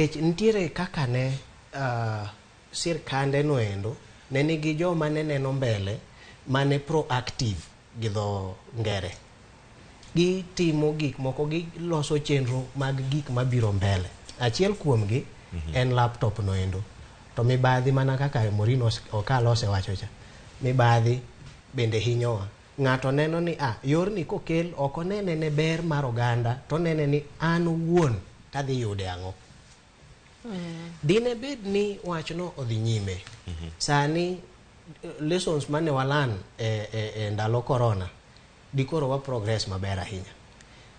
Nikech nitiere kaka ne sirkande noendo ne nigi joma ne neno mbele, mane proactive gi dho ngere. Gitimo gik moko, giloso chenro mag gik mabiro mbele. Achiel kuomgi en laptop noendo. To mibadhi, mana kaka Maureen Okalo osewacho cha, mibadhi bende hinyowa. Ng'ato neno ni yorni kokel, ok onene ne ber mar oganda, to onene ni an owuon tadhi yude ang'o. Dine bed ni wachno odhi nyime sani, lessons mane walan e ndalo corona, dikoro wa progress maber ahinya,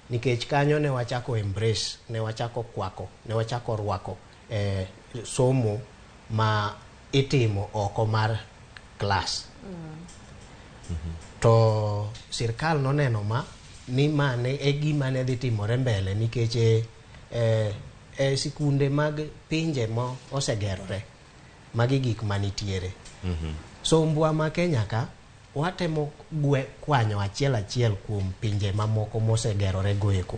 nikech kanyo ne wachako embrace, ne wachako kwako, ne wachako rwako somo ma itimo oko mar klas. To sirkal noneno ma ni mane e gima ne dhi timore mbele, nikech e sikunde mag pinje mo osegerore, magi gik manitiere. Sombwa ma Kenya ka watemo kwanyo achiel achiel kuom pinje mamoko mosegerore goeko.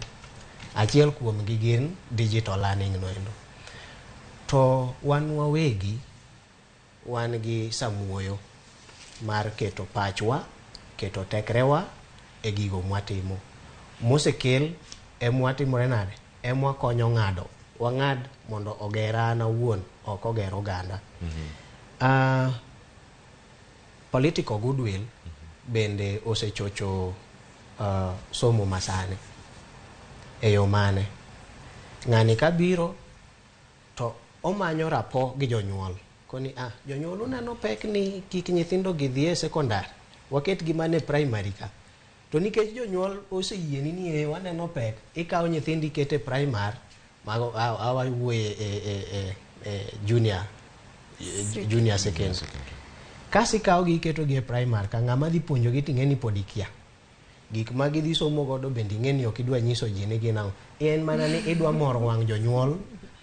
Achiel kuomgi gin digital learning noendo. To wan wawegi wan gi samuoyo mar keto pachwa, keto tekrewa e gigo mwatimo. Mosekel emwatimore nade? Emwakonyo ng'ado. Wang'ad mondo ogera an awuon, ok oger oganda. Political goodwill bende osechocho somo masani. E yo mane? Ng'ani kabiro to omanyo rapport gi jonyuol. Koni jonyuol uneno pek ni kik nyithindo gi dhi e sekondar, waket gi mana e primary ka. To nikech jonyuol oseyieni ni e waneno pek, ikawo nyithindi ikete primary, mago awa wuoye e junior secondary. Kasi ikawo gi iketo gi e primary ka, ng'ama dhi puonjogi ting'e ni pod ikia. Gik ma gidhi somo godo bende ing'e ni ok idwa nyiso ji ni gin ang'o. En mana ni idwa moro wang' jonyuol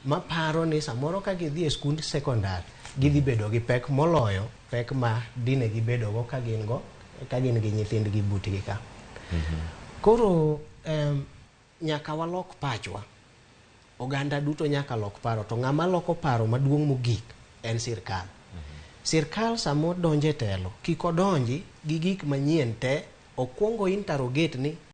maparo ni samoro ka gidhi e skund sekondar gidhi bedo gi pek moloyo pek ma dine gibedo go ka gin go ka gin gi nyithindgi butgi ka. Koro nyaka walok pachwa. Oganda duto nyaka lok paro, to ng'ama loko paro maduong' mogik en sirkal. Sirkal sama odonjo e telo, kik odonji gi gik manyien te, okwongo interrogate ni